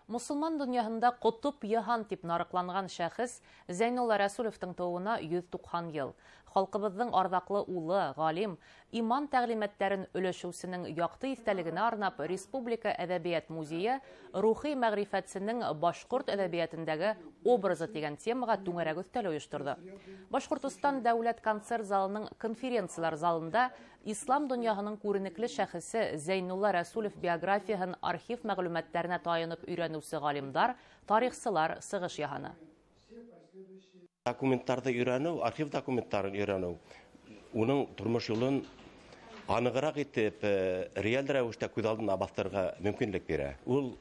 Мосолман донъяһында ҡотоп йыһан тип нарыҡланған шәхес Зәйнулла Рәсүлевтың тыуыуына 190 йыл. Халҡыбыҙҙың арҙаҡлы улы, ғалим, иман тәғлимәттәрен өләшеүсенең яҡты иҫтәлегенә арнап Республика әҙәбиәт музейы «Рухи мәғрифәтсенең башҡорт әҙәбиәтендәге образы» тигән темаға түңәрәк өҫтәл ойошторҙо. Башҡортостан дәүләт концерт залының конференциялар залында ислам донъяһының күренекле шәхесе Зәйнулла Рәсүлев биографияһын архив мәғлүмәттәренә таянып өйрәнеүсе ғалимдар, тарихсылар сығыш яһаны. Документтарҙы өйрәнеү, архив документтарын өйрәнеү, уның тормош юлын анығыраҡ итеп, реаль рәүештә күҙ алдына баҫтырырға мөмкинлек бирә. Ул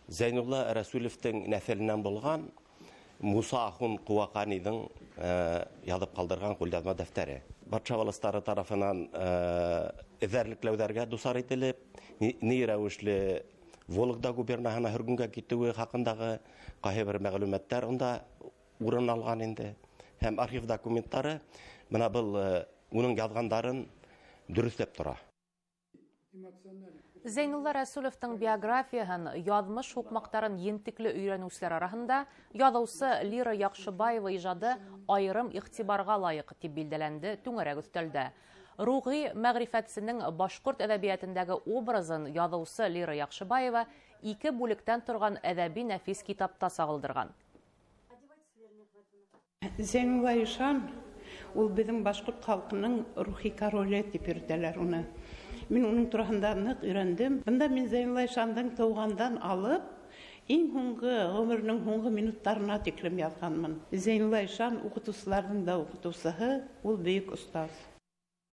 Зәйнулла Рәсүлевтең нәҫеленән булған Муса Ахун Ҡыуаҡаниҙың яҙып ҡалдырған ҡулъяҙма дәфтәре. Батша властары тарафынан эҙәрлекләүҙәргә дусар ителеп, ни рәүешле Вологда губернаһына һөргөнгә китеүе хаҡындағы ҡайһы бер мәғлүмәттәр унда урын алған инде. Һәм архив документтары бына был уның яҙғандарын дөрөҫләп тора. Зәйнулла Рәсүлевтың биографияһын, яҙмыш һуҡмаҡтарын ентекле өйрәнеүселәр араһында яҙыусы Лира Яҡшыбаева ижады айырым иғтибарға лайыҡ тип билдәләнде түңәрәк өҫтәлдә. Рухи мәғрифәтсенең башҡорт әҙәбиәтендәге образын яҙыусы Лира Яҡшыбаева ике бүлектән торған әҙәби нәфис китапта сағылдырған. Зәйнулла ишан ул беҙҙең башҡорт халҡының рухи короле тип йөрөтәләр уны. Мин уның тураһында ныҡ өйрәндем. Бында мин Зәйнулла ишандың тыуғандан алып иң һуңғы ғүмеренең һуңғы минуттарына тиклем яҙғанмын. Зәйнулла ишан уҡытыусыларҙың да уҡытыусыһы, ул бөйөк остаз.